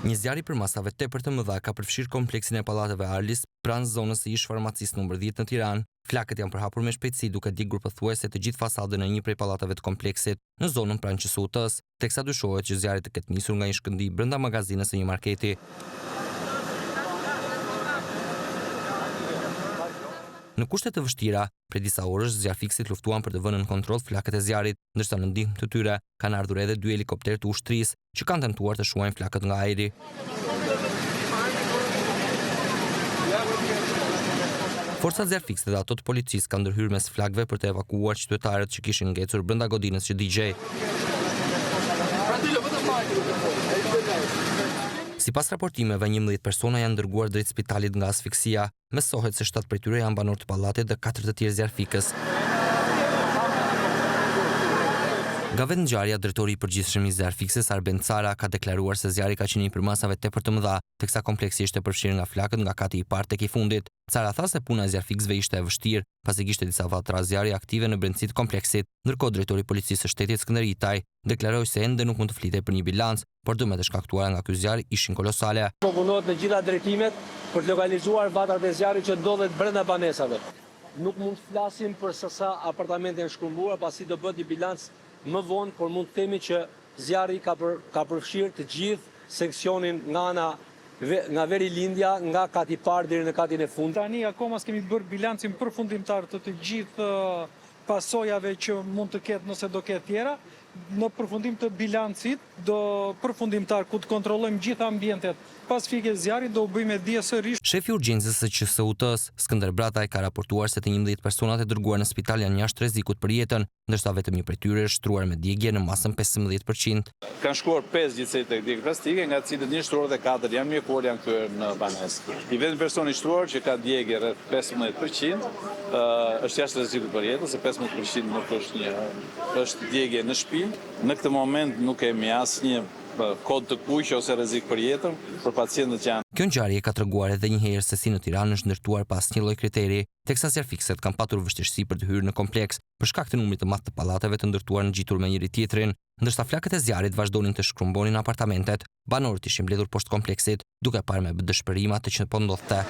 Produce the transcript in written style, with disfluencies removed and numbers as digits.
Një zjarr i përmasave tepër të mëdha ka përfshirë kompleksin e pallateve Arlis pranë zonës së ish-farmacisë numër 10 në Tiranë. Flakët janë përhapur me shpejtësi duke djegur pothuajse të gjithë fasadën e një prej pallateve të kompleksit në zonën pranë QSUT-së, teksa dyshohet që zjarri të ketë nisur nga një shkëndijë brenda magazinës së një marketi. Në kushte të vështira, prej disa orësh zjarrfikësit luftuan për të vënë nën kontroll flakët e zjarrit, ndërsa në ndihmë të tyre kanë ardhur edhe dy helikopterë të ushtrisë, që kanë tentuar të shuajnë flakët nga ajri. Forcat zjarrfikëse dhe ato të policisë kanë ndërhyrë mes flakëve për të evakuuar qytetarët që kishin ngecur brenda godinës që digjej. Sipas raportimeve, 11 persona janë dërguar drejt spitalit nga asfiksia. Mësohet se 7 prej tyre janë banorë të pallatit dhe 4 të tjerë zjarrfikës. Nga vendngjarja, drejtori i përgjithshëm i zjarrfikëses Arben Cara ka deklaruar se zjarri ka qenë i përmasave tepër të mëdha, teksa kompleksi ishte përfshirë nga flakët nga kati i parë tek i fundit. Cara tha se puna e zjarrfikësve ishte e vështirë, pasi kishte disa vatra zjarri aktive në brendësi të kompleksit. Ndërkohë, drejtori i policisë së shtetit Skënder Hitaj deklaroi se ende nuk mund të flitej për një bilanc, por dëmet e shkaktuara nga ky zjarr ishin kolosale. Po punohet në gjitha drejtimet për të lokalizuar vatrat e zjarrit që ndodhet brenda banesave. Nuk mund të flasim për se sa apartamente janë shkrumbuar, pasi do bëhet një bilanc më vonë, por mund të themi që zjarri ka për ka përfshirë të gjithë seksionin nga ana nga verilindja, nga kati i parë deri në katin e fundit. Tani akoma s'kemi bërë bilancin përfundimtar të të gjithë pasojave që mund të ketë nëse do ketë tjera. Në përfundim të bilancit do përfundimtar ku të kontrollojmë gjithë ambientet pas fikjes zjarrit do u bëjmë me dije sërish. Shefi i urgjencës së QSUT-së, Skënder Brataj ka raportuar se të 11 personat e dërguar në spital janë jashtë rrezikut për jetën, ndërsa vetëm një prej tyre është shtruar me djegie në masën 15%. Kanë shkuar 5 gjithsej tek djegie plastike, nga të cilët një shtruar dhe 4 janë mjekuar janë kthyer në banesë. I vetmi person i shtruar që ka djegie rreth 15% është jashtë rrezikut për jetën, se 15% nuk është një është djegie në shtëpi. Në këtë moment nuk kemi asnjë kod të kuq ose rrezik për jetën për pacientët që janë. Kjo ngjarje ka treguar edhe një herë se si në Tiranë është ndërtuar pa asnjë lloj kriteri, teksa zjarrfikëset kanë patur vështirësi për të hyrë në kompleks për shkak të numrit të madh të pallateve të ndërtuar ngjitur me njëri-tjetrin. Ndërsa flakët e zjarrit vazhdonin të shkrumbonin apartamentet, banorët ishin mbledhur poshtë kompleksit, duke parë me dëshpërim atë që po ndodhte.